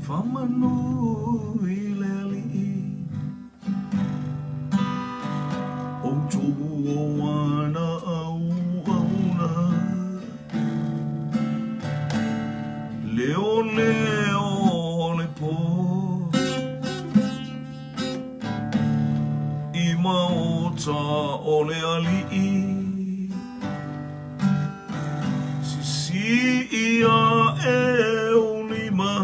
Faamanu i le Alii, outou o ana auauna. Leo leo o le pō i maota o le Alii. Sisii aʻe ou lima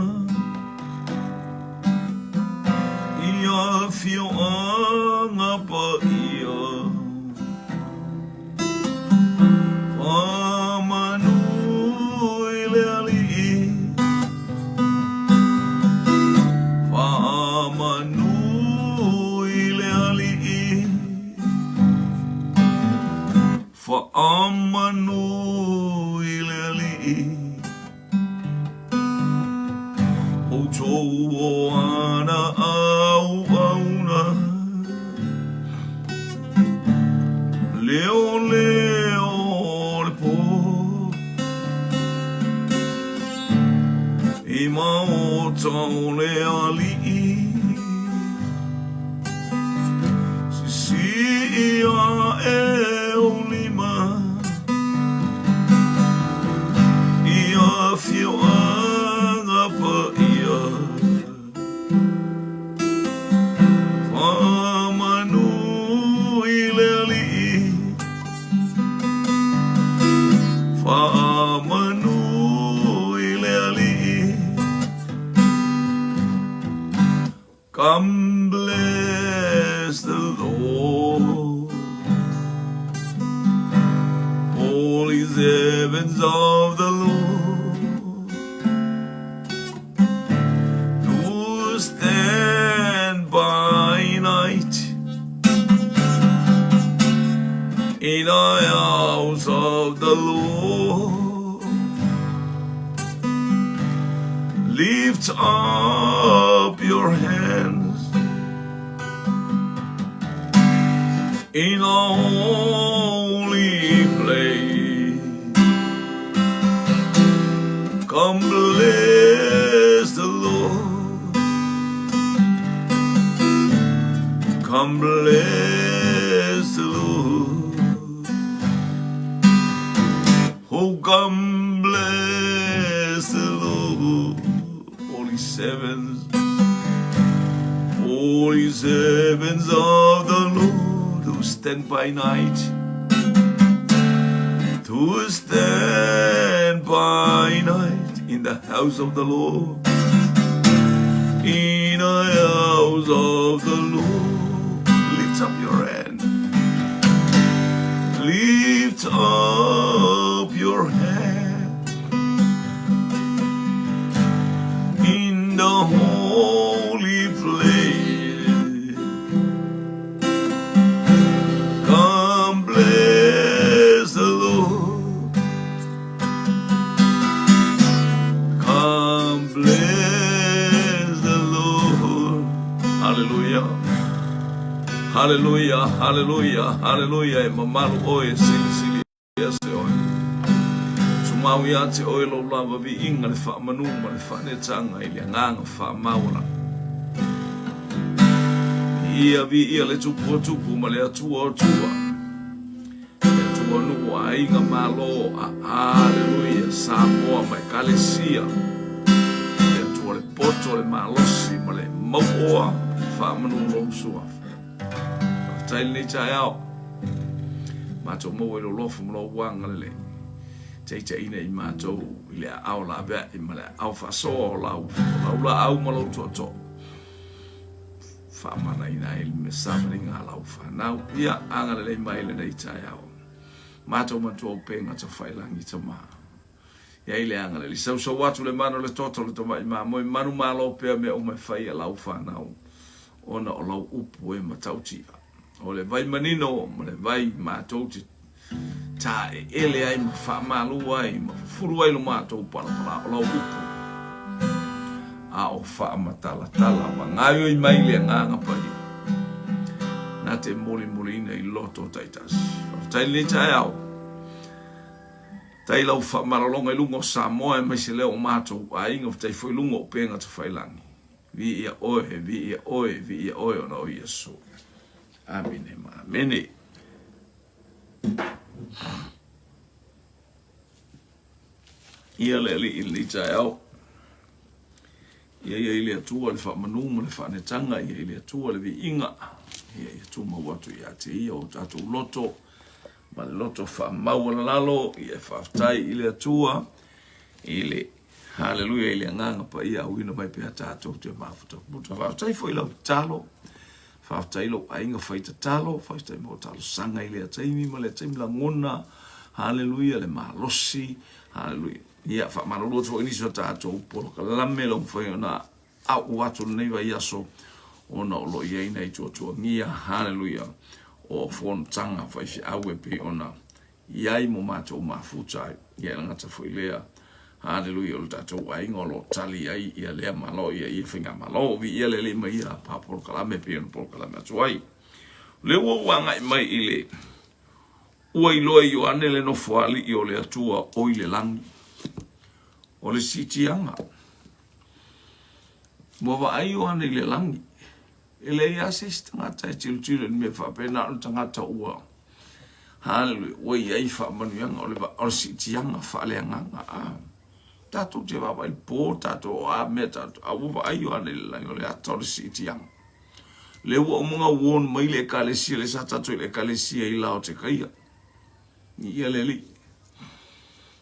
i afioaga paia. Faamanu i le Alii, faamanu i le Alii. Faamanu i le Alii, outou o ana auauna. Leo leo o le pō, i maota o le Alii. Sisii aʻe ou lima i afioaga paia. Faamanu i le Alii, faamanu i le Alii. Come bless the Lord, all ye servants of the Lord, who stand by night in the house of the Lord. Lift up your hands in a holy place. Come bless the Lord. Come bless the Lord. Oh, come bless the Lord, all ye servants, all ye servants of the Lord who stand by night, who stand by night in the house of the Lord, in the house of the Lord. Lift up your hand. Lift up your hand in the holy place. Come bless the Lord. Come bless the Lord. Hallelujah. Haleluia, haleluia, haleluia, e mamalu ʻoe e silisili ese ʻoe. Tumau iā te ʻoe lou lava viiga le faamanu ma le faanetaga i le agaga faamauala. Viia, viia le Tupu o Tupu ma le Atua o Atua. Le Atua o nuu aiga malo, a haleluia, Samoa ma Ekalesia. Le Atua le poto, le malosi ma le mauoa, faamanu lou suafa. Faafetai lenei taeao. Matou maua i lou alofa ma lou agalelei. Taitaiina i matou i le aao laveai ma le aao faasoa o lau, lau laau ma lou tootoo. Faamanaina ai le mea savaliga a lau fanau. Ia agalelei mai lenei taeao. Matou matua upega tafailangi tama. Ia i le agalelei. Sausau atu le mana o le toto o le tamai mamoe. Manu malo pea mea uma e fai a lau fanau ona o lau upu e matautia. O le vai manino ma le vai matou te taeele ai ma faamalu ai ma fufulu ai lo matou palapala o lau upu a o faamatalatala ma gaoioi mai le Agaga Paia na te molimoliina i loto taitasi. Faafetai lenei taeao. Tai lau faamalologa i luga o Samoa aemaise lea o matou aiga, fatai foi i luga o upega tafailagi. Viia oe, viia oe, viia oe ona o Iesu. Amene ma amene. Ia le Alii i lenei taeao. Ia ia i le Atua le faamanu ma le faanetaga, ia i le Atua le viiga, ia ia tumau atu ia te ia o tatou loto ma le loto faamaualalalo, ia e faafetai i le Atua i le Haleluia i le agaga paia auina mai pea tatou te mafutafuta. Faafetai foi lau tatalo, faafetai lou aiga fai tatalo, faafetai mo talosaga i lea taimi ma lea taimi lagona, haleluia le malosi, haleluia. Ia faamalulu atu foi nisi o tatou polokalame lau mafai ona a'u atu lenei vaiaso ona o lo o i ai nai tuatuagia, haleluia, o fonotaga faifeau e pei ona i ai mo matou mafuta ai. Ia e le gata foi lea, haleluia, o le tatou aiga o lo o tali ai ia lea malo, ia ia faigamalo. Viia le Alii ma ia polokalame e pei ona polokalame atu ai. O lea ua ou agai mai i le ua iloa e Ioane le nofoalii o le Atua o i le lagi. O le siitiaga. Ua vaai Ioane i le lagi. E leai lava se isi tagata e tilotilo i le mea faapena o le tagata ua Haleluia, ua i ai faamanuiaga o le, o le siitiaga faaleagaga. Ah, tatou te vaavaai i le po, tatou o a mea tatou, a ua vaai Ioane i le lagi, o le ata o le siitiaga. Lea ua uma ona warn mai le ekalesia, lea sa tatou i le ekalesia i Laotekaia. Ia le Alii.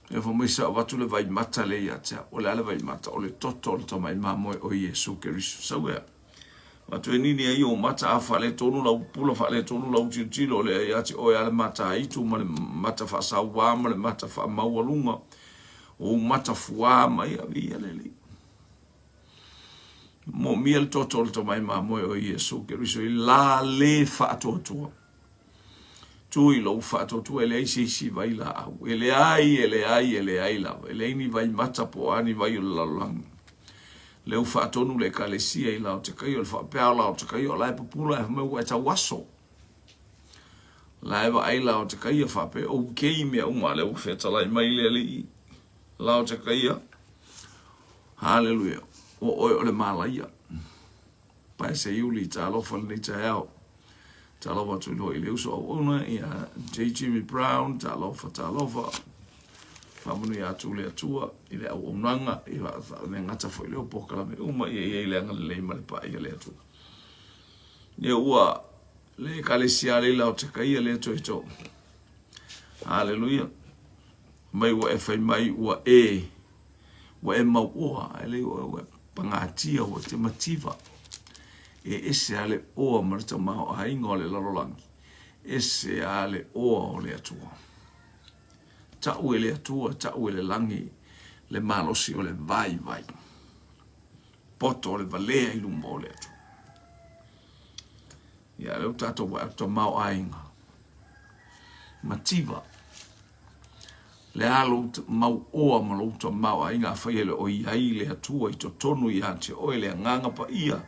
E fai mai sa avatu le vaimata lea ia te au. O le a le vaimata? O le toto o le tamai mamoe o Iesu Keriso. Sau ea. Avatu e nini ai ou mata a faaletonu lau pupula, faaletonu lau tilotilo, o lea ia te oe a le mata aitu ma le mata faasauā ma le mata faamaualuga, ou mata fuā ma ia, viia le Alii. Moomia le toto o le tamai mamoe o Iesu Keriso i la le faatuatua. Tu i lou faatuatua e leai se isi vai laau. E leai, e leai, e leai lava. E leai ni vai mata po o a ni vai o le lalolagi. Lea ua faatonu le Ekalesia i Laotekaia, o le faapea o Laotekaia o la e pupula e fai mai ua e tauaso. La e vaai Laotekaia faapea okay mea uma, lea ua fetalai mai le Alii Laotekaia. Haleluia. O oe o le malaia. Paese Iuli, talofa lenei taeao. Talofa atu loa i le uso auauna ia J. Jimmy Brown, talofa, talofa. Faamanuia atu le Atua i le auaunaga, i le gata foi lea o polokalame uma ia i ai le agalelei ma le paia o le Atua. Ia ua le ekalesia le Laotekaia le toe to. Haleluia. Mai ua e fai mai ua e Ua e mauoa, ae le oe ua e pagatia, ua e te mativa. E ese a le oa ma le tamaoaiga o le lalolagi, ese a le oa o le Atua. Tau e le Atua, tau e le lagi, le malosi o le vaivai. Poto o le valea i luma o le Atua. Ia, lea ua tatou vaai atu tamaoaiga. Mativa. Le a lou mauoa ma lou tamaoaiga afai e le o i ai le Atua i totonu ia te oe le Agaga Paia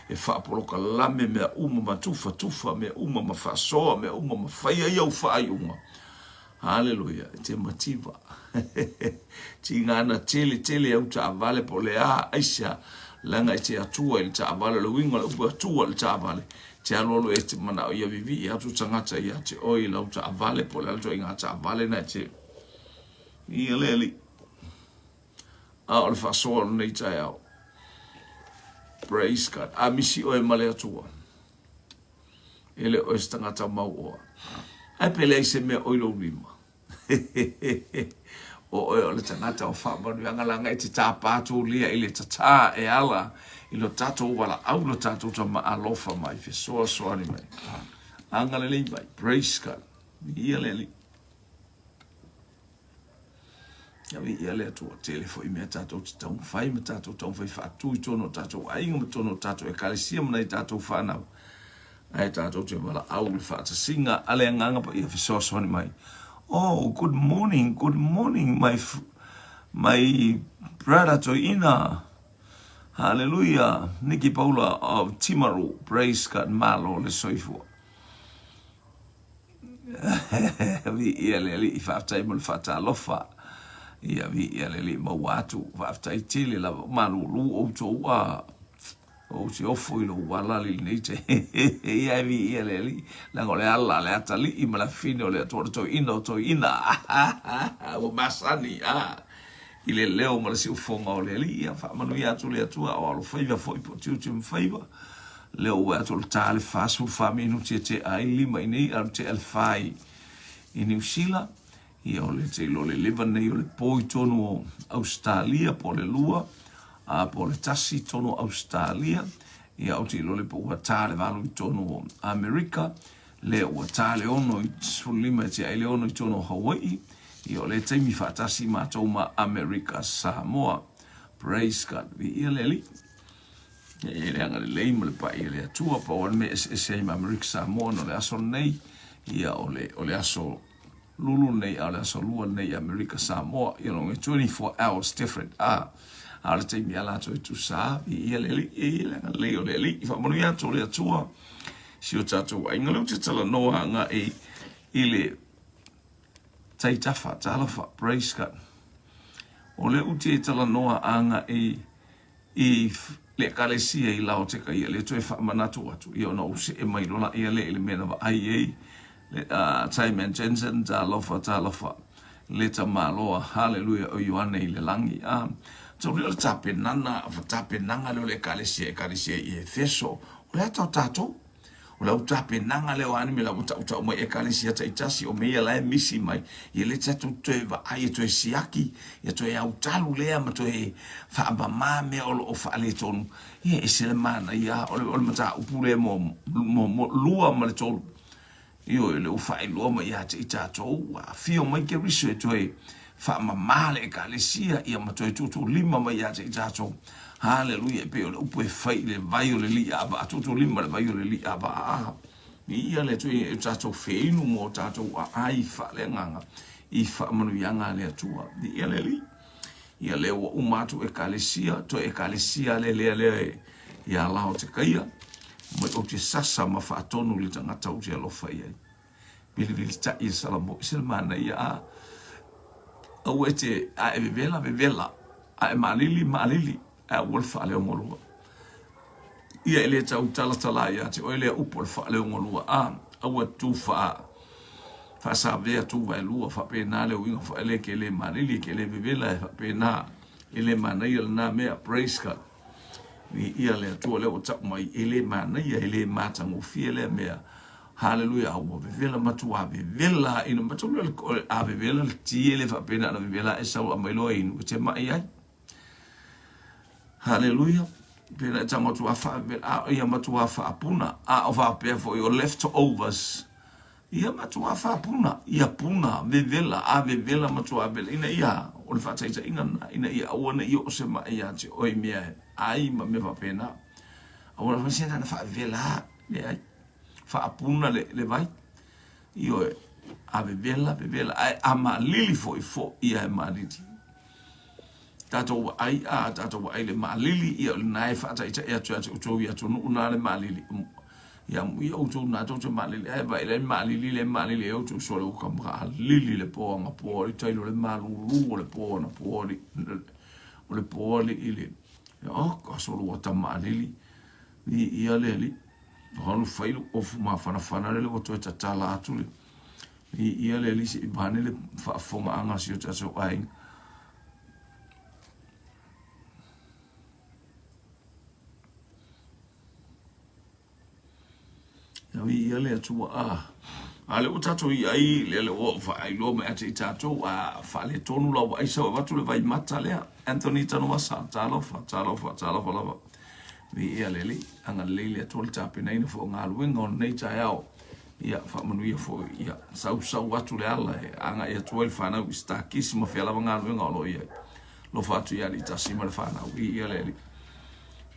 e faapolokalame mea uma ma tufatufa mea uma ma faasoa mea uma ma fai ai au faaiuga. Haleluia, e te mativa. Tigana tele tele au taavale po o le a aisea leaga e te Atua i le taavale. O le uiga o le upu Atua i le taavale, te alualu e te manao ia vivii atu tagata ia te oe i lau taavale po o le a le ituaiga taavale na e te ia le alii. A o le faasoa o lenei taeao. Praise God. A misi oe ma le Atua, e le o oe se tagata mauoa. Ae pe leai se mea oi lou lima. O oe o le tagata o faamanuiaga leaga e te tapa tūlia i le tatā e ala i lo tatou valaau lo tatou tama alofa mai fesoasoani mai. Agalelei mai. Praise God. Viia le Alii. Ia viia le Atua. Tele foi mea tatou te taumafai ma tatou taumafai faatu i totonu o tatou aiga ma totonu o tatou ekalesia ma nai tatou fanau. Ae tatou te valaau i le faatasiga a le Agaga Paia fesoasoani mai. Oh, good morning, good morning, my, my brother Toeina. Hallelujah. Niki Paula of Timaru. Praise God. Malo le soifua. Viia le Alii, faafetai mo le faatalofa. Ia, viia le Alii maua atu, faafetai tele lava, malulu outou a ou te ofo i lou ala i lenei taimi. Ia e viia le Alii, leaga o le ala a le atalii ma le afafine o le Atua, o le toeaina o toeaina. Ua masani a i le leo ma le siufofoga o le Alii. Ia faamanuia atu le Atua, o alofaiva foi po o tiute ma faiva. Lea ua atu o le ta le 44 minuti e tea ai 5 i nei, a o le tea le 4 i Niu Sila. Ia o le te iloa o le 11 nei o le po i tonu o Ausetalia po o le 2 a po o le 1 i tonu o Ausetalia. Ia ou te iloa le po ua ta le 8 i tonu o Amerika, lea ua ta le 6 i 15 e tea ai le 6 i tonu o Hawaii. Ia o lea taimi faatasi matou ma Amerika Samoa. Praise God. Viia le Alii. E le agalelei ma le pai e le Atua. Pau lava le mea e eseese ai ma Amerika Samoa no le aso lenei, ia o le, o le aso lulu lenei, a o le aso lua lenei i Amerika Samoa, you know, 24 hours different, a, a o le taimi a latou e tusa, viia le Alii, e le agalelei o le Alii, faamanuia atu o le Atua, si o tatou aiga. Lea ou te talanoa agai i le taitafa, talofa, praise God. O lea ou te talanoa agai i le Ekalesia i Laoteka ia lea toe faamanatu atu, ia ona ou see mai loa laia lea i le mea na vaai ai le Simon Jensen, talofa, talofa, le tamaloa, haleluia, o Ioane i le lagi. A, tau lea o le tapenana, tapenaga lea o le Ekalesia, Ekalesia i Efeso, o le ata o tatou. O lau tapenaga lea o a ni mea la ua tautau mai ekalesia taitasi o mea ia la e misi mai, ia lea tatou toe vaai e toe siaki, ia toe autalu lea ma toe faamama mea o lo o faaletonu. Ia e ese le manaia o le, o le mataupu lea mo, mo, mo lua ma le tolu. Ioe, lea ua faailoa mai ia te i tatou, ua afio mai Keriso e toe faamama le ekalesia, ia ma toe tuutuulima mai ia te i tatou. Haleluia, e pei o le upu e fai i le vai o le li'ava, tuutuulima le vai o le li'ava, aa. Ia le Atua e tatou feinu mo tatou aai faaleagaga i faamanuiaga a le Atua. Ia le Alii. Ia lea ua uma atu ekalesia, toe ekalesia le lea lea e ia Laotekaia, mai ou te sasa ma faatonu i le tagata ou te alofa i ai. Vilivilitai e Salamo, ese le manaia a. Aua e te, a e vevela, vevela, a e maalili, maalili, ae aua le faaleogolua. Ia e le tau talatala ia te oe lea upu o le faaleogolua a, aua e tu faa, faasavea tu vaelua, faapena le uiga faele e ke le maalili, e ke le vevela e faapena, e le manaia lena mea, praise God. Viia le Atua lea ua tau mai, e le manaia, e le matagofie lea mea. Haleluia, a ua vevela matuā vevela ina matou le a vevela le ti e le faapena ana vevela e sau aumai loa inu e te mai ai. Haleluia. Pena e tago atu a faavevela, a ia matuā faapuna, a o faapea foi o leftovers. Ia matuā faapuna, ia puna, vevela, a vevela matuā vevela, ina ia, o le faataitaiga lena, ina ia aua ne i oo se maʻi ia te oe i mea e ai ma mea faapena. Aua lava se na faavevela, leai. Faapuna le, le vai. Ioe, a vevela, vevela, ae a maalili foi, foi ia e maalili. Tatou vaai, a tatou vaai le maalili, ia o lena e faataitai atu ia te outou i atunuu na le maalili. Ia amuia outou na tou te maalili, ae vaai le maalili le maalili e outou sole ua ka maalili le po anapo ali tailo le malulu o le po anapo ali o le po ali i le oh ka solo ua ta maalili i ia le ali alu fai lu ofu mafanafana lele ua toe tatala atu le i ia le ali se i vane le faafofogaaga a si o tatou aiga. Ia le Atua a. A lea ua tatou i ai, lea lea ua faailoa mai ate i tatou, a faaletonu lau vaai sau avatu le vaimata lea. Anthony Tanuvasa, talofa, talofa, talofa lava. Viia le Alii, agalelei le Atua le tapenaina foi o galuega o lenei taeao. Ia, faamanuia foi, ia, sausau atu le ala e agai atu ai le fanau i Stakis ma fea lava galuega o lo o i ai. Alofa atu ia Alii tasi ma le fanau, viia le Alii.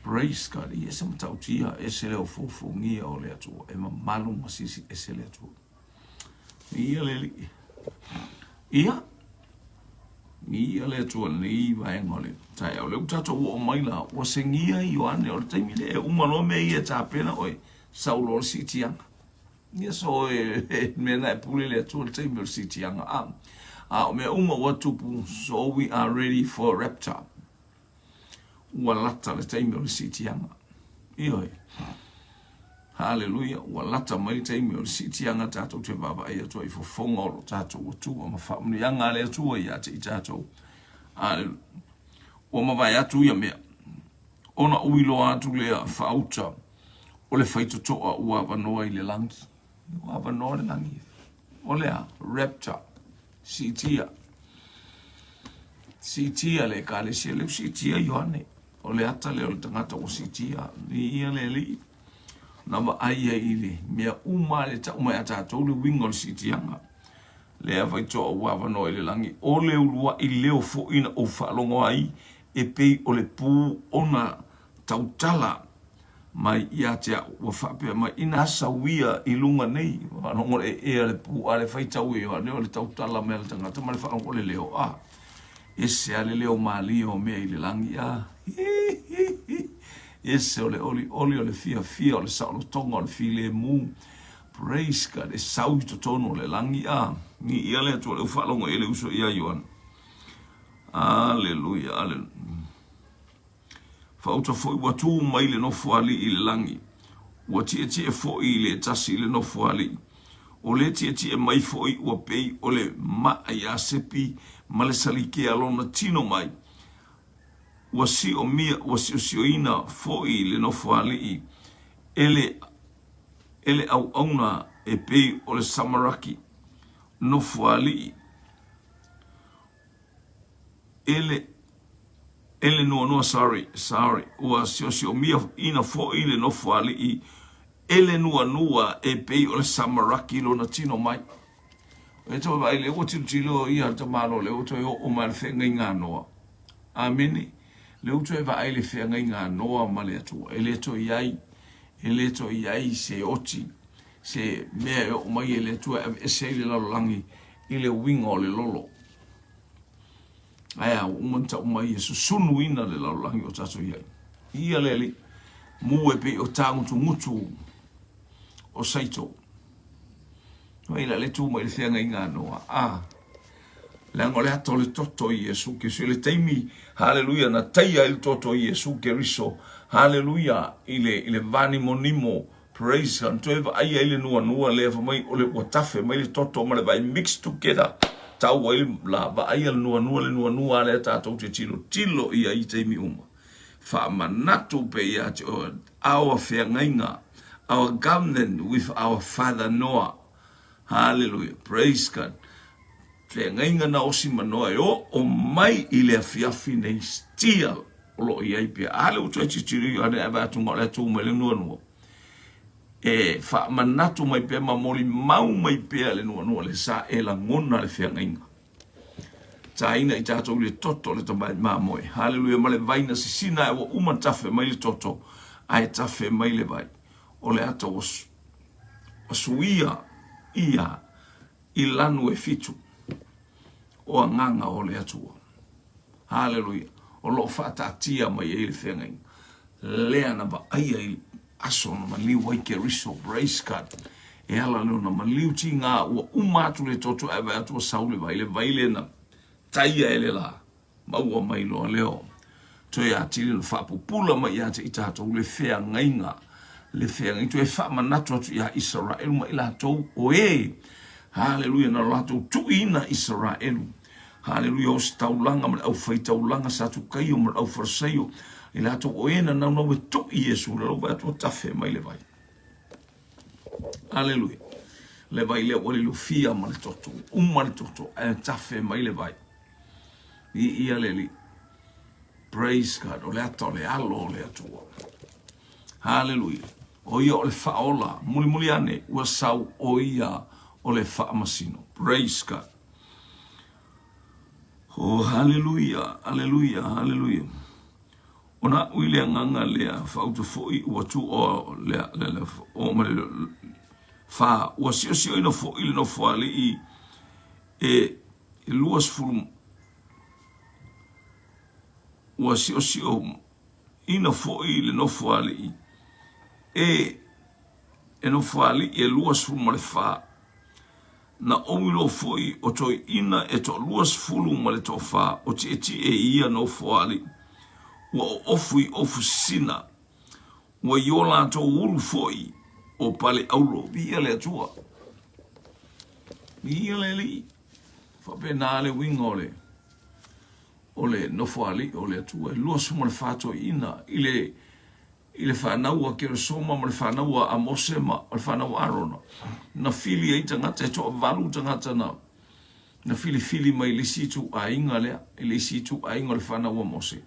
Praise God. Ia ese matautia, ese le ofoofogia o le Atua, e mamalu ma sisi ese le Atua. Ia le Alii. Ia, ia le Atua lenei vaega o le taeao. Lea ua tatou oo mai la, ua segia Ioane, o le taimi lea e uma loa mea ia e tapena oe, sau loa le siitiaga. Ia so e mea na e pule le Atua le taimi o le siitiaga. A, A o mea uma ua tupu, so we are ready for rapture. Ua lata le taimi o le siitiaga. Ioe. Haleluia, ua lata mai le taimi o le siitiaga tatou te vaavaai atu ai i fofoga o lo tatou Atua ma faamanuiaga a le Atua ia te i tatou. Haleluia. Ua mavae atu ia mea, ona ui loa atu lea faauta o le faitotoa ua avanoa i le lagi. Ua avanoa le lagi. O le a? Rapture. Siitia. Siitia le ekalesia lea ua siitia Ioane. O le ata lea o le tagata ua siitia. Viia le Alii. Na vaai ai i le mea uma le tau mai a tatou le uiga o le siitiaga. Lea faitoa ua avanoa i le lagi. O le uluai leo foi na ou faalogo ai e pei o le pū ona tautala mai ia te au, ua faapea mai, Ina sau ia i luga nei, faalogo le ea le pū a le faitau e Ioane o le tautala mai a le tagata ma le faalogo le leo a ese a le leo malie o mea i le lagi a ese o le olioli o le fiafia o le saolotoga o le filemu. Praise God, e sau i totonu o le lagi a ni ia le Atua le faalogo e le uso ia Ioane. Aleluia, aleluia. Faauta foi ua tu mai le Nofoalii i le lagi, ua tietie foi i le tasi i le Nofoalii. O le tietie mai foi ua pei o le maa iā Sepi ma le salikea lona tino mai. Ua siomia, ua siosioina foi le Nofoalii e le, e le auauna e pei o le Samaraki Nofoalii. E le, e le nuanua, sorry, sorry, ua siosiomia ina foi le nofoalii e le nuanua e pei o le samaraki lona tino mai. E toe vaai lea ua tilotilo ia le tamalo lea ua toe oo mai le feagaiga a Noa. Amene. Lea ua toe vaai le feagaiga a Noa ma le Atua. E le toe i ai, e le toe i ai se oti, se mea e oo mai e le Atua e aveese ai le lalolagi i le uiga o le lolo. Ae a, ua uma ona tau mai e susunuina le lalolagi o tatou i ai. Ia le Alii, mu e pei o tāgutugutu o Saito. Mai la le tu mai le feagaiga a Noa. A, leaga o le ata o le toto i Iesu Keriso. I le taimi, haleluia, na taia ai le toto i Iesu Keriso, haleluia, i le, i le vanimonimo Praise God. Toe vaai ai le nuanua lea fai mai o le ua tafe mai le toto ma le vai mix together. Tau ai la vaai le nuanua le nuanua lea tatou te tilo tilo i ai i taimi uma. Faamanatu pe ia te oe our feagaiga, our covenant with our father Noah. Hallelujah. Praise God. Feagaiga na osi ma Noa e oo mai i le afiafi nei still o lo o i ai pea. A le ua toe tilotilo Ioane ae vaai atu o le a tu mai le nuanua. E faamanatu mai pea ma molimau mai pea le nuanua le sa e lagona le feagaiga. Taina i tatou i le toto o le tamai mamoe. Haleluia ma le vai na sisina ae ua uma tafe mai le toto ae tafe mai le vai. O le ata ua suia ia i lanu e fitu o agaga o le Atua. Haleluia. O lo o faataatia mai ai le feagaiga. Lea na vaaia i aso na maliu ai Keriso. Praise God. E ala lea ona maliu tiga ua uma atu le toto ae vaai atu ua sau le vai. Le vai lea na taia e le la. Maua mai loa leo toe atili ona faapupula mai ia te i tatou le feagaiga, le feagaiga, toe faamanatu atu ia Isaraelu ma i latou o e, haleluia, na latou tuuina Isaraelu, haleluia, ositaulaga ma le aufaitaulaga Satukaio ma le Aufarisaio, i latou o e na naunau e tui Iesu, le lou vaai atu ua tafe mai le vai. Haleluia. Le vai lea ua lilofia ma le toto, uma le toto, ae tafe mai le vai. I ia le Alii. Praise God. O le ata o le alo o le Atua. Haleluia. O ia o le faaola. Mulimuli ane, ua sau o ia o le faamasino. Praise God. Oh, haleluia, haleluia, haleluia. Ona aʻu i le agaga lea, faauta foi ua tu o lea, le, le, o ma le fa, ua siosioina foi le nofoalii e 20, ua siosioina foi le nofoalii e, e nofoalii e 24. Na ou iloa foi o toeaina e toa-20 ma le toafa o tietie i ia nofoalii, ua oofu i ofu sisina, ua i o latou ulu foi o pale auro. Viia le Atua. Viia le Alii. Faapena le uiga o le o le nofoalii o le Atua. E 24 toeaina i le i le fanau a Keresoma ma le fanau a Amose ma le fanau a Arona, na fili ai tagata, e toavalu tagata na, na filifili mai le isi ituaiga lea, i le isi ituaiga o le fanau a Mose,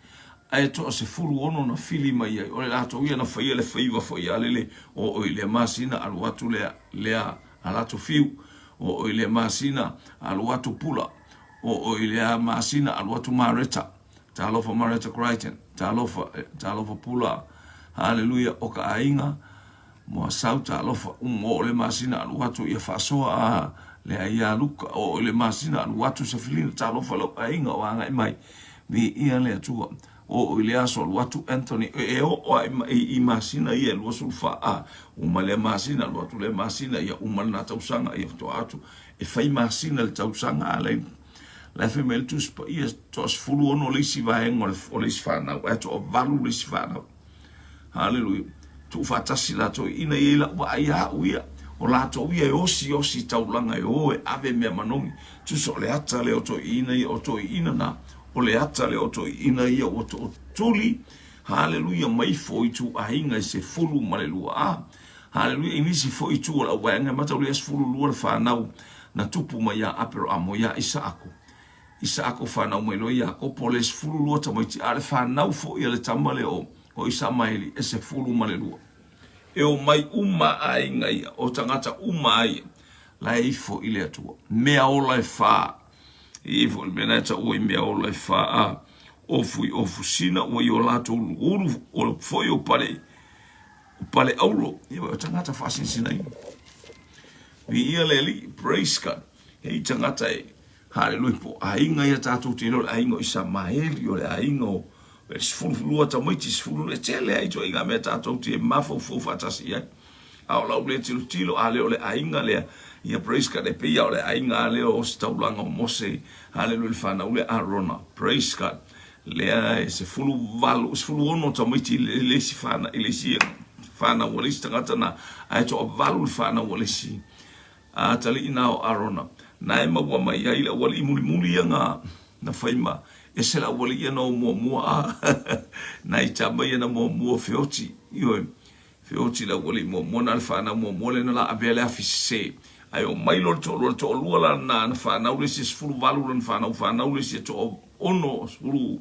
ae toa-16 na fili mai ai, o le latou ia na faia le faiva foi a lele, oo i lea masina alu atu lea, lea a latou fiu, oo i lea masina alu atu Pula, oo i lea masina alu atu Mareta. Talofa Mareta Crichton, talofa, talofa Pula, haleluia, o ka aiga, mo Asau, talofa, um, o le masina alu atu ia faasoa a le aia Luka, o le masina alu atu Sefilina, talofa lau aiga o agai mai, viia le Atua, o i le aso alu atu Anthony, e oo a i masina ia e 24 a, uma lea masina alu atu lea masina ia uma lena tausaga ia faatoa atu, e fai masina le tausaga a le La e fai mai le Tusi Paia, toa-16 le isi vaega o le isi fanau, ae toavalu le isi fanau. Haleluia. Tuufaatasi latou ina ia i lau vaai ia au ia. O latou ia e osiosi taulaga e o e ave mea manogi. Tusa o le ata lea o toeaiina ia, o toeaiina na, o le ata lea o toeaiina ia ua tootuli, haleluia, mai ifo i ituaiga e 12. A, haleluia, i nisi foi itu o le auvaega e mataulia e 12 le fanau na tupu mai ia Aperamo ia Isaako. Isaako fanau mai loa Iakopo le 12 tamaiti, a o le fanau foi a le tama lea o, o Isamaeli e 12. E omai uma aiga ia, o tagata uma a ia, la e ifo i le Atua. Mea ola e fa, e ifo i le mea na e taua i mea ola e fa, a ofu i ofu sina ua i o latou ulu, o foi o pale, o pale auro, ia o tagata faasinasinaina. Viia le Alii, praise God. Hei tagata e, haleluia, po aiga ia tatou te iloa, le aiga o Isamaeli, o le aiga o e 12 tamaiti, 12, e tele ai ituaiga mea tatou te mafaufau faatasi i ai. A o lau le tilotilo, a le o le aiga lea, ia praise God, e pei lava o le aiga lea o se taulaga o Mose, haleluia, le fanau lea Arona, praise God. Lea e 18, 16 tamaiti i le isi fanau, i le isi fanau a le isi tagata na, ae toavalu le fanau a le isi atalii na o Arona. Na e maua mai ai le aualii mulimuli ia na, na fai ma ese le aualii ia na o muamua a nai tama ia na muamua feoti, ioe, feoti le aualii muamua na le fanau muamua lea na la avea le afi sese. Ae o mai loa le toalua, le toalua la na, na fanau le isi e 18 lona fanau, fanau le isi e toa 60,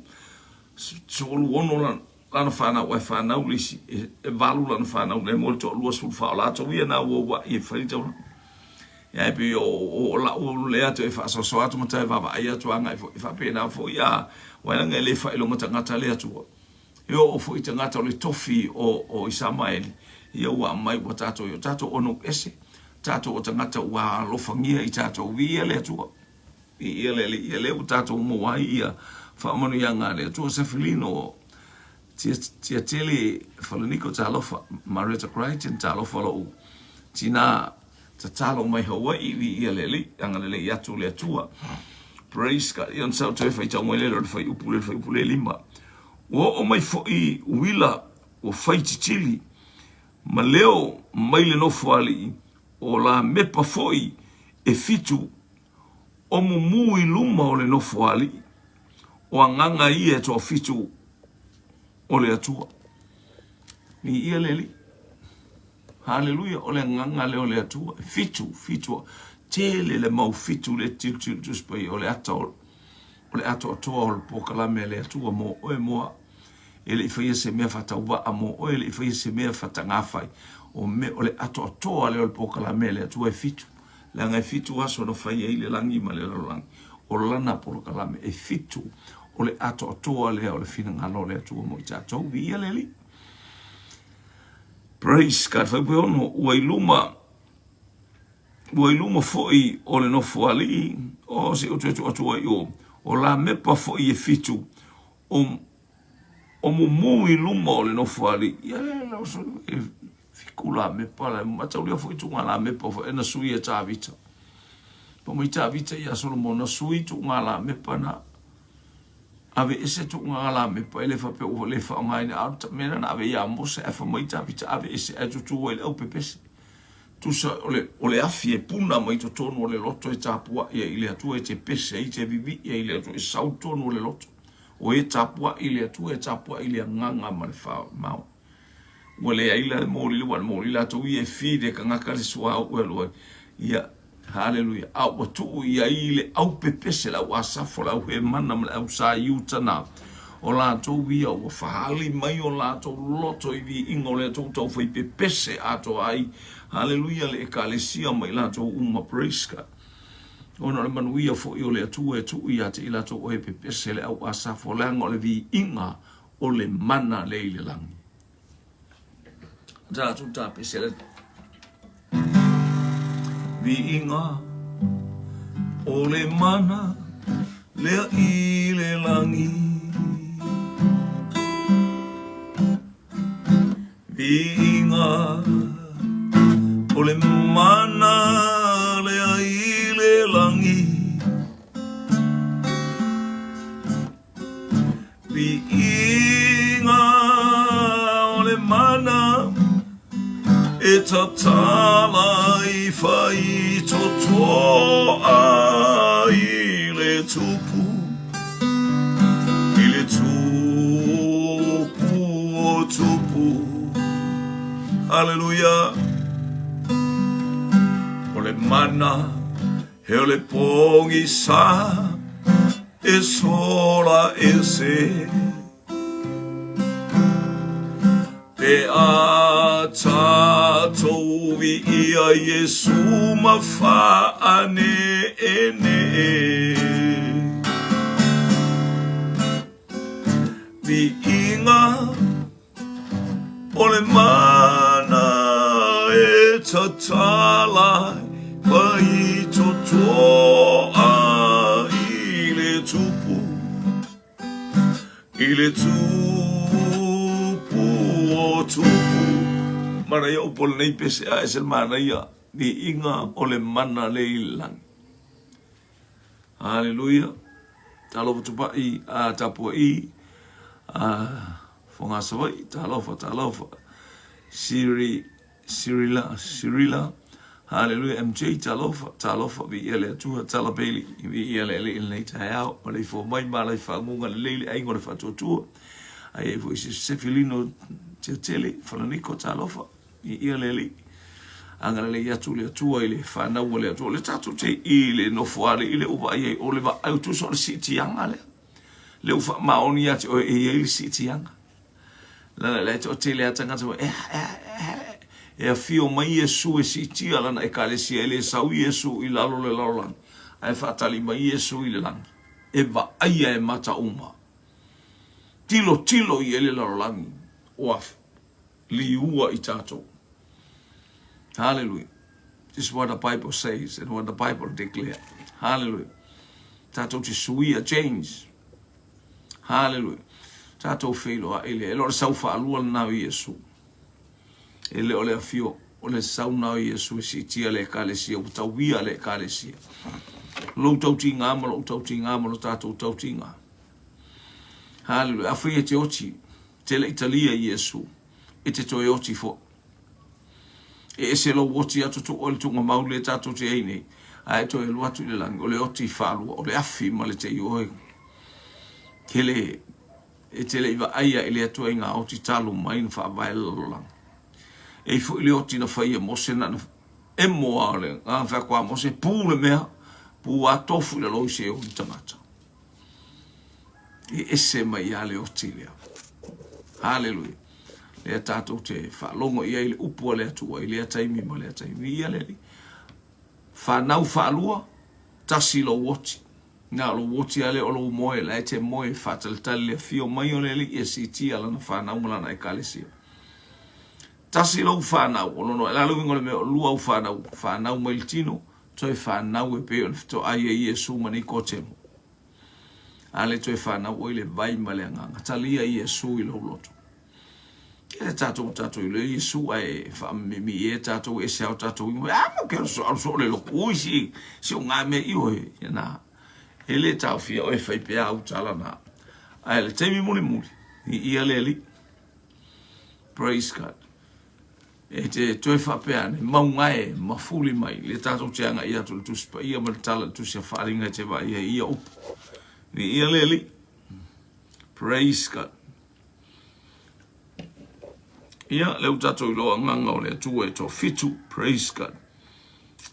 16 lana fanau, ae fanau le isi, e valu lana fanau, le mo le toalua 14, o latou ia na uauai e fai le taulaga. Ia e pei o, o, o lau lea toe faasoasoa atu ma toe vaavaai atu agai foi, e faapena foi a, uaina e le faailoga tagata le Atua. E oo foi tagata o le tofi o, o Isamaeli, ia ua aumai ua tatou i o tatou ono ese, tatou o tagata ua alofagia i tatou, viia le Atua. Viia le Alii, ia lea ua tatou maua ai ia faamanuiaga a le Atua. Sefelino, tia, tia tele Falaniko talofa, Marietta Crichton talofa lou tina tatalo mai Hawaii, viia le Alii, agalelei atu le Atua. Praise God. Ia ona sa ou toe faitau mai lea o le fuaiupu lea, le fuaiupu lea 5. Ua oo mai foi uila ua fai titili ma leo mai le nofoalii o Lamepa foi e fitu o mumu i luma o le nofoalii, o agaga ia e toafitu o le Atua. Viia le Alii. Haleluia, o le agaga lea o le Atua. E fitu, fitu, tele le mau fitu le tilotilo Tusi Paia o le ata o le atoatoa o le polokalame a le Atua mo oe mo au. E le i faia se mea faatauvaa mo oe, e le i faia se mea faatagafai. O me, o le atoatoa lea o le polokalame a le Atua e fitu. Leaga e fitu aso na fai ai le lagi ma le lalolagi. O lana polokalame e fitu, o le atoatoa lea o le finagalo o le Atua mo i tatou. Viia le Alii. Praise God. Fuaiupu e ono, ua i luma, ua i luma foi o le nofoalii, o se utu atu atu ai o, o Lamepa foi e fitu, o, o mumu i luma o le nofoalii. Ia, e, Fiku lamepa la mataulia foi tuga lamepa foi na sui e Tavita. Fai mai Tavita ia Solomona, Sui tuuga lamepa na, ave ese tuuga lamepa, e le faapea ua le faaaogaina, a o le mea lena na ave ia Mose, ae fai mai Tavita, ave ese ae tutu ai le aupepese. Tusa o le, o le afi e puna mai totonu o le loto e tapuai ai i le Atua, e te pese ai, te vivii ai i le Atua, e sau totonu o le loto. O e tapuai i le Atua, e tapuai i le agaga ma le faamao. Ua leai la le moli le ua le moli latou ia e feed e kagaka le suauu e alu ai. Ia, haleluia. A ua tuu i ai le aupepese, le au Asafo, le au Hemana ma le au Sa Iuta na, o latou ia ua fahali mai o latou loto i viiga o le Atua ua taufai pepese atoa ai, haleluia, le Ekalesia ma i latou uma. Praise God. Ona o le manuia foi o le Atua e tuu ia te i latou o e pepese le au Asafo, leaga o le viiga o le mana lea i le lagi. Tatou tapese le viiga o le mana lea i le lagi. Viiga o le mana lea i le lagi. Viiga o le mana e tatala i faitotoa i le tupu, i le tupu o tupu. Haleluia! O le mana he o le pogisa E sola ese Pe a tatou viia Iesu ma faaneenee. Viiga O le mana e tatala mai totoa i le tupu, i le tupu o tupu. Manaia upu o lenei pese a ese le manaia, viiga o le mana le i le lagi. Haleluia. Talofa tupai a tapuai a Fogaa Savaii. Talofa, talofa. Siri, Sirila, Sirila. Haleluia. MJ, talofa, talofa. Viia le Atua. Tala Bailey. Viia le Alii i lenei taeao. Ma le ifo mai ma lai faaguga lelei le aiga o le faatuatua. Ai ai foi se Sefilino Tiatele, Falaniko, talofa. Viia le Alii. Agalelei atu le Atua i le fanau a le Atua. O le tatou te i le nofoalii lea ua vaai ai, o le vaai tusa o le siitiaga lea. Lea ua faamaoni ia te oe e i ai le siitiaga. Lana le toatele a tagata e, e, e, e afio mai Iesu e siitia lana ekalesia, e le sau Iesu i lalo le lalolagi, ae faatali mai Iesu i le lagi. E vaaia e mata uma. Tilotilo i ai le lalolagi ua liua i tatou. Hallelujah. This is what the Bible says and what the Bible declare. Hallelujah. Tatou te suia, change. Hallelujah. Tatou feiloai lea. E le o le sau faalua lena o Iesu. E le o le afio o le sau na o Iesu e siitia le ekalesia, ua tauia le ekalesia. Lou tautiga ma lou tautiga ma lo tatou tautiga. Hallelujah. Afai e te oti, te le i talia Iesu, e te toe oti foi. E ese lou oti atu tu oe le tuugamau lea tatou te ai nei, ae toe alu atu i le lagi, o le oti faalua, o le afi ma le tei oe. Tele, e te le i vaaia i le Atua i ngā oti talu mai na faavae le lalolagi. E i foi le oti na fai e Mose na na emo a o le ngā whea a Mose, pū le mea, pū a tofu i lalo i se o ni tangata. E ese mai ia le oti lea. Haleluia. Lea tatou te faalogo i ai le upu a le Atua i lea taimi ma lea taimi. Ia le Alii. Fanau faalua, tasi lou oti. Na o lou oti lava lea o lou moe, la e te moe e faatalitali le afio mai o le Alii e siitia lana fanau ma lana ekalesia. Tasi lou fanau, o lona, o le a le uiga o le mea o lua au fanau, fanau mai le tino, toe fanau e pei ona fetoai ai Iesu ma Nikotemo. A le toe fanau oe i le vai ma le agaga. Talia Iesu i lou loto. E le tatou tatou i le Iesu ae faamimi e tatou e ese ao tatou i a mo ke so au so le loku ui si si o ngā me i oe na e le taofia oe fai pea au tala na ae le taimi muli muli i ia le ali. Praise God. E te toe faapea ane, mauga e, mafuli mai, le tatou te agai atu i le Tusi Paia ma le tala i le Tusi a Faaaliga e te vaai ai i ia upu. Viia le Alii. Praise God. Ia, lea ua tatou iloa agaga o le Atua e toafitu. Praise God.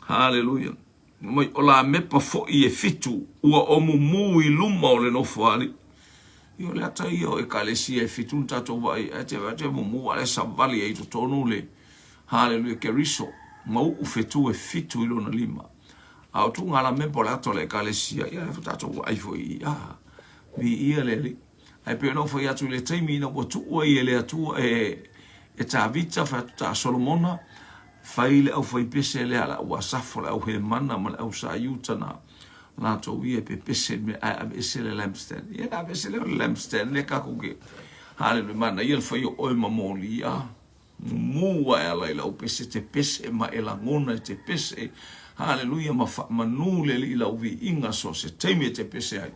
Hallelujah. Mai o Lamepa foi e fitu ua omumu i luma o le nofoalii. Ia o le ata ia o ekalesia e fitu na tatou vaai ai, ae te vaai atu e mumu a o la e savali ai i totonu le Haleluia Keriso ma uu fetu e fitu i lona lima. A o tuuga Lamepa o le ata o le ekalesia, ia lea foi tatou vaai foi i i. Ah, viia le Alii. Ae pei ona ou fai atu i le taimi ina ua tuu ai e le Atua e e Tavita, fai atu ta Solomona, fai le aufaipese lea a le au Asafo, le au Hemana ma le au Saiuta na latou ia e pepese le mea ae aveese le lampstand. Ia na aveese lea o le lampstand lea kakou ke haleluia manaia le fai o oe ma moli a mumu ae ala i lau pese te pese ma e lagona e te pese haleluia ma faamanu le Alii i lau viiga so se taimi e te pese ai.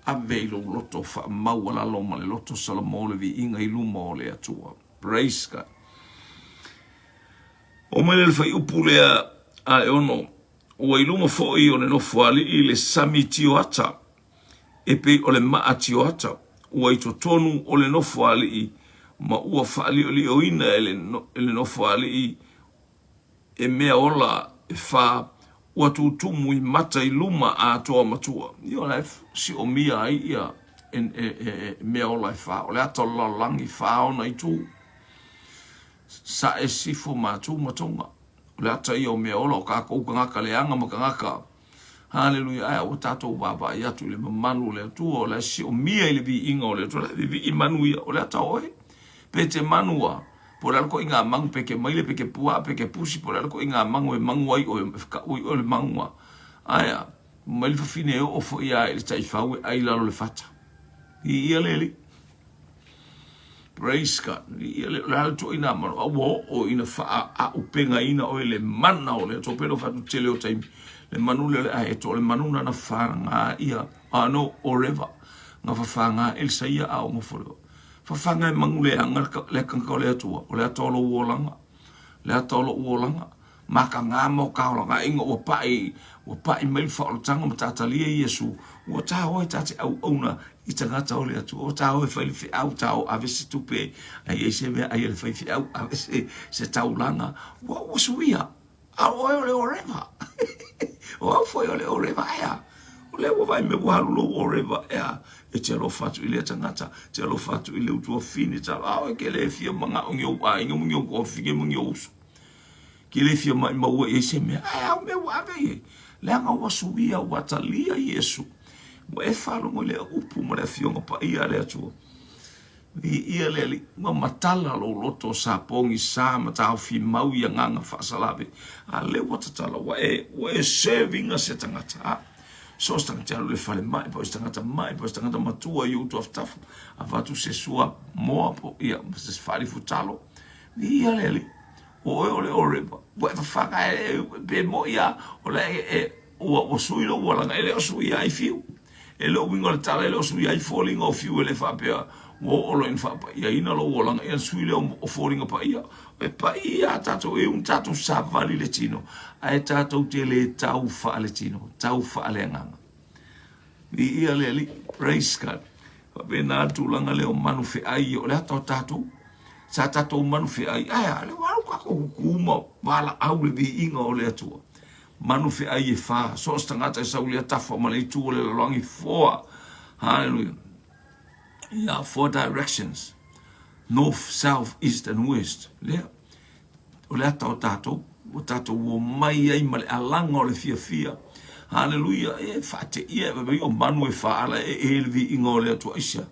Ave i lou loto faamaualalo ma le loto Salamo le viiga i luma o le Atua. Praise God. O mai le fuaiupu lea a le ono, ua i luma foi o le nofoalii le sami tioata, e pei o le maa tioata, ua i totonu o le nofoalii ma ua faaliolioina e le nofoalii e mea ola e fa ua tutumu i mata i luma atoa matua. Ia o la e siomia ai ia e, e, e, mea ola e fa, o le ata o le lalolagi fa ona itu. Sae, sifo, matu ma tonga. O le ata ia o mea ola o kākou tagata leaga ma tagata. Haleluia, ae ua tatou vaavaai atu i le mamalu o le Atua, o la e siomia i le viiga o le Atua, o la e vivii manu ia, o le ata o oe. Pe te manu a, po o le a le koʻiga magu, pe ke maile, pe ke puaa, pe ke pusi, po o le a le koʻiga magu e magu ai oe, e kaʻu ai oe le magu a. Ae a, mai le fafine e oo foi a i le taifau e ʻai i lalo o le fata. Viia le Alii. Praise God. Viia le, o le a le tuuaina manu, a ua oo ina faaaupegaina oe le mana o le Atua. Pei ona fai atu tele o taimi, le manu lea o le aeto, o le manu na na faga ia, ah no, o reva, na fafaga Elsa ia a o nofo le Fafaga e manu leaga le tagata o le Atua, o le ata o lou olaga, le ata o lou olaga, makaga ma o ka olaga ina ua paʻi, ua paʻi mai le faaolataga ma tatalia Iesu, ua ta oe ta te auauna i tagata o le Atua, ua ta oe fai le feau, ta o ave se tupe, ai ai se mea ai a le faifeau, ave se, se taulaga, ua, ua suia. A o oe o le oreva. O au foi o le oreva, ea. O lea ua vaai mai ua alu lou oreva, ea. E te alofa atu i lea tagata, te alofa atu i le utuafine, te alofa, a oe ke le fia manao ni ou aiga ma ni ou tuafine ma ni ou uso. Ke le fia maʻimaua i ai se mea, ae a o mea ua ave i ai. Leaga ua suia, ua talia Iesu. Ua e faalogo i le upu ma le afioga paia a le Atua. Viia le Alii, ua matala lou loto sa pogisa ma taofi mau i agaga faasalave, a lea ua tatala, ua e, ua e serve ina se tagata, a so o se tagata e alu i le falemai, po o se tagata mai, po o se tagata matua i ou tafatafa, avatu se sua moa po, ia, ma se faalifu talo. Viia le Alii, o oe o le oreva, ua e fafaga e, pe moi a, o la e, e, ua, ua sui lou olaga, e le o suia ai fiu. E le o uiga o le tala, e le o sui ai foliga o fiu e le faapea ua oo loa ina faapaiaina lou olaga, ia ona sui lea o foliga paia. E paia a tatou, e ui tatou savali le tino, ae tatou te le tau faaletino, tau faaleagaga. Viia le Alii, praise God. Faapena le tulaga lea o manu feai, o le ata o tatou. Sa tatou manu feai, ae a, lea ua alu tatou kuku ma valaau le viiga o le Atua. Manu feai e fa, so o se tagata e sau lea tafa ma le itu o le lalolagi, four, hallelujah, yeah, four directions, north, south, east and west, lea, o le ata o tatou, ua tatou o mai ai ma le alaga o le fiafia, hallelujah, e faateia e vai o manu e faala e e le viiga o le Atua, aisea,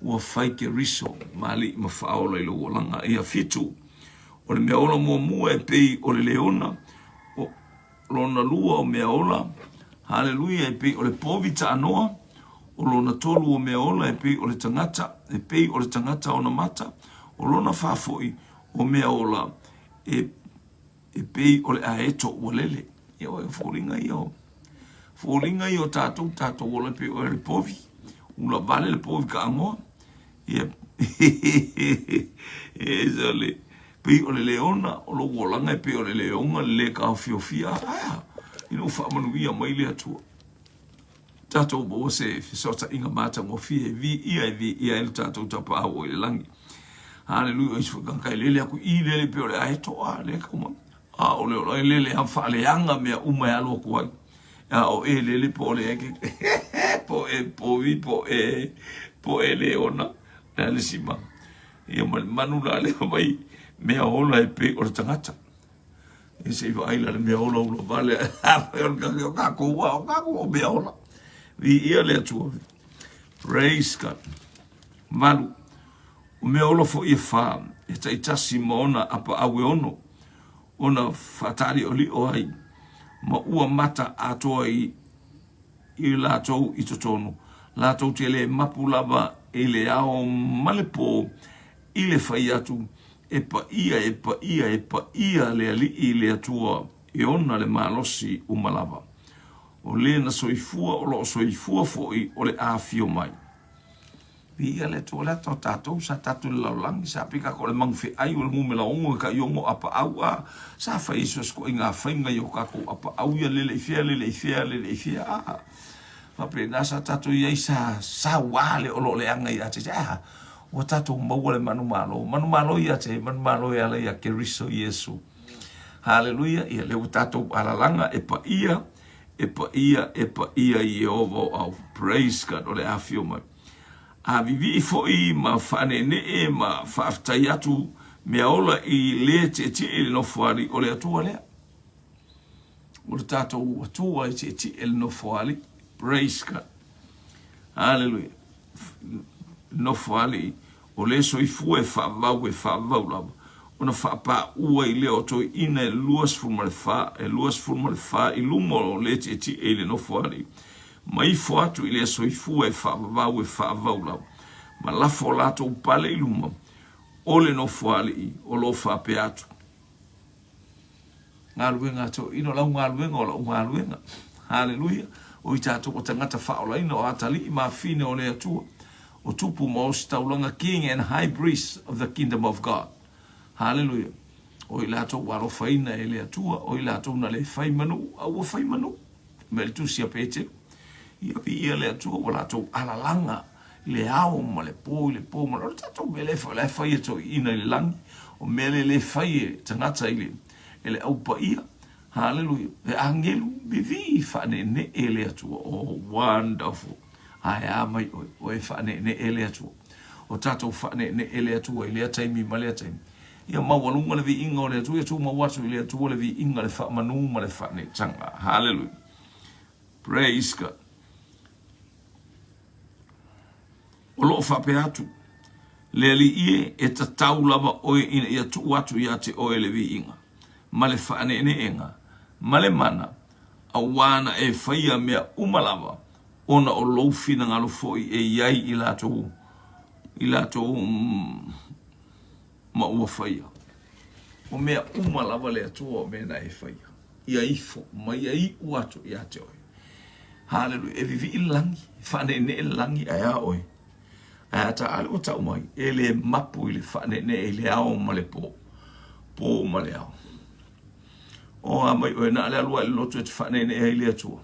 ua fai Keriso ma alii ma faaola i lou olaga, ia fitu, o le mea ola muamua e pei o le leona, O lona lua o mea ola, haleluia, e pei o le povi taanoa, o lona tolu o mea ola e pei o le tagata, e pei o le tagata ona mata, O lona faafoi o mea ola e e pei o le aeto ua lele. Ia o foliga ia o foliga ia o tatou tatou ola pei o le povi. Ula vale le povi ka angoa. Ia e sole pei o le leona o lou olaga e pei o le leonga le le taofiofia ae ina ua faamanuia mai le Atua. Tatou maua se fesootaiga matagofie e viia e viia ai lo tatou Tapaau o i le lagi. Haleluia, o isi foi tagata e lele atu i lele pei o le aeto a le kauma. A o le ola e lele a faaleaga mea uma e alu atu ai. A o e lele po o le eke po e povi po e po e leona le ale sima. Ia ma le manu la le mai mea ola e pei o le tagata. E se i vaai la le mea ola ula vale a fai o le kake o kākou a o kākou o mea ola. Viia le Atua. Praise God. Malu. O mea ola foi e whā, e taitasi ma ona apaau e ono, ona whaataliolio ai, ma ua mata atoa i, i latou i totonu. Latou te le mapu lava i le ao ma le pō, i le fai atu, E paia, e paia, e paia le Alii le Atua e ona le malosi uma lava. O le na soifua o lo o soifua foi o le afio mai. Viia le Atua, o le ata o tatou, sa tatou i le lalolagi, sa pei tatou o le magufeai o le numera ono e tai ono apaau, a, sa fai ai so o se ituaiga faiga i o tatou apaau ia lele i fea, lele i fea, lele i fea, a. Faapena sa tatou i ai, sa saua le o lo o leaga ia te, a, Ua tatou maua le manumalo. Manumalo ia te, manumalo e ala ia Keriso Iesu. Haleluia, ia lea ua tatou alalaga e paia, e paia, e paia Ieova o au. Praise God, o le afio mai. A vivii foi ma faaneenee ma faafetai atu mea ola i le tietie i le nofoalii o le Atua lea. O le tatou Atua e tietie i le nofoalii. Praise God. Haleluia. Nofoalii, o le soifua e faavavau e faavavau lava, ona faapaua ai lea o toeaiina e 24, e 24 i luma o le tietie i le nofoalii, ma ifo atu i le soifua e faavavau e faavavau lava, ma lafo o latou pale i luma o le nofoalii o lo o faapea atu. Galuega a toeaiina, o lau galuega o lau galuega. Haleluia! O i tatou o tagata faaolaina, o atalii ma afine o le Atua, o tupu ma ositaulaga, king and high priest of the kingdom of God. Haleluia! O i latou ua alofaina e le Atua, o i latou na le fai ma nuu, a ua fai ma nuu. Mai le tusi a Peteru, ia viia le Atua ua latou alalaga i le ao ma le po i le po ma le... O le tatou mea lea e fai e toeaiina i le lagi, o mea lea le fai e tagata i le, e le au paia. Haleluia. E agelu vivii faaneenee le Atua. Oh, wonderful. Ae a mai oe, oe faaneenee le Atua. O tatou faaneenee le Atua i lea taimi ma lea taimi. Ia maualuga le viiga o le Atua, ia tumau atu i le Atua le viiga, le faamanu ma le faaneetaga. Haleluia. Praise God. O lo o faapea atu le Alii e, e tatau lava oe ina ia tuu atu ia te oe le viiga, ma le faaneeneega, ma le mana, auā na e faia mea uma lava, ona o lou finagalo foi e i ai i latou, i latou ma ua faia. O mea uma lava le Atua o mea na e faia. Ia ifo ma ia iu atu ia te oe. Haleluia. E vivii le lagi, e faaneenee le lagi, ae a oe? Ae a ta ale ua tau mai, e le mapu i le faaneenee i le ao ma le po, po ma le ao. O a mai oe, na ale alua i le lotu e te faaneenee ai le Atua.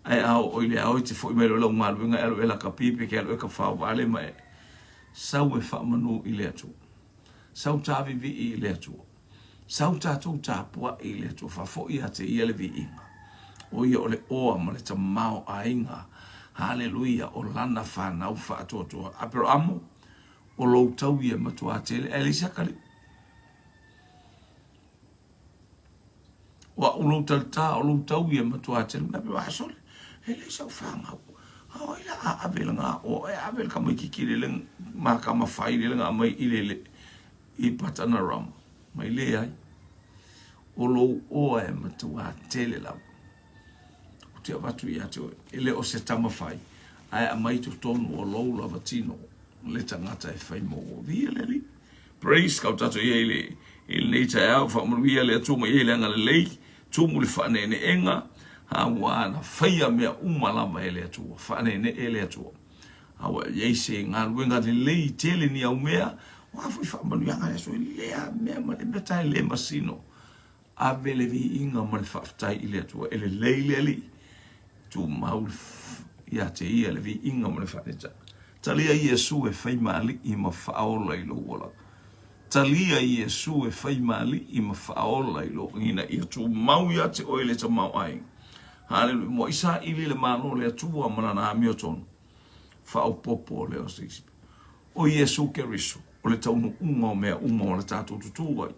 Ae a oo i le ao e te foi mai loa i lau galuega e alu e lakapi pe ke alu e ka whaowale ma e sau e faamanu i le Atua. Sau tāvivii i le Atua. Sau tātou tāpuaʻi i le Atua. Faafoi ia te ia le viiga. O ia o le oa ma le tamaoaiga. Haleluia, o lana whanau whaatoatoa. Aperamo, o lou tau ia matuā tele. Ae leai se akalii. O a'u lou talitā, o lou tau ia matua tele mai pe sole. E leai sau fanau. A o ai la a ave le ngā o e ave le tamaititi le le makama fai le le ngā mai i le le i Patana Rama. Mai le ai. O lou oa e matua tele lava. Ou te avatu ia te oe. E le o se tama fai, ae aumai totonu o lou lava tino. le tagata e fai mou. Viia le Alii. Praise God. Tatou i ai le i lenei taeao, faamanuia le Atua ma i ai le agalelei, tumu le faaneeneega, a ua na faia mea uma lava e le Atua, faaneenee le Atua. A ua i ai se galuega lelei tele ni au mea, o a foi faamanuiaga le Atua, lea mea ma le mea tae le masino. Ave le viiga ma le faafetai i le Atua, e lelei le Alii, tumau ia te ia le viiga ma le faanetaga. Talia Iesu e fai ma Alii ma Faaola i lou olaga. Talia Iesu e fai ma Alii ma Faaola i lou ina ia tumau ia te oe le tamaoaiga. Haleluia. Mo i saili le Malo o le Atua ma lana amiotonu. Faaopoopo lea o se isi. O Iesu Keriso, o le taunuuga o mea uma o le tatou tutū ai.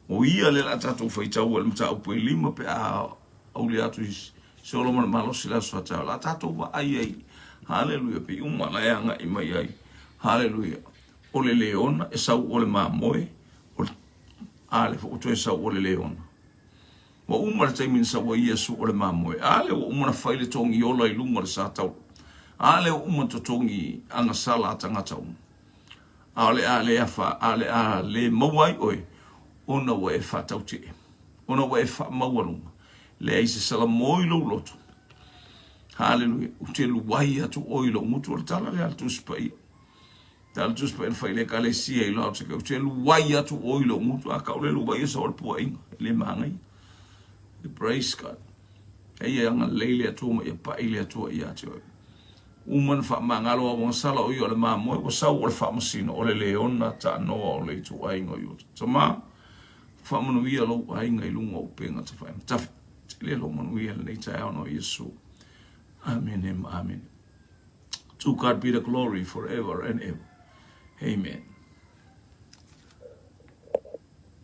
O ia lea la tatou faitau ai le mataupu e lima pe a auli atu i se ola ma le malosi le aso taeao. La tatou vaai ai. Haleluia, pe uma la e agai mai ai. Haleluia. O le leona e sau o le mamoe, o le a le foi toe sau o le leona. Ua uma le taimi na sau ai Iesu o le mamoe. A lea ua uma na fai le togi ola i luga o le sa taula. A lea ua uma totogi agasala a tagata uma. A o le a le afa, a le a le maua ai oe, ona ua e faatautee, ona ua e faamaualuga, leai se salamo i lou loto. Haleluia. Ou te luai atu oe i lou gutu. O le tala lea a le Tusi Paia. Tala le Tusi Paia na fai i le Ekalesia i Laoteke. Ou te luai atu oe i lou gutu. A kau le luai e sau le puaiga. E le magaia. Praise God. Eia e agalelei le Atua ma ia pai le Atua ia te oe. Uma na faamagalo auagasala o ia o le mamoe, ua sau o le faamasino, o le leona taanoa o le ituaiga o Iuta. Tama, faamanuia lou aiga i luga o upega tafailagi. Tafe tele lou manuia i lenei taeao no Iesu. Amene ma amene. To God be the glory forever and ever. Amen.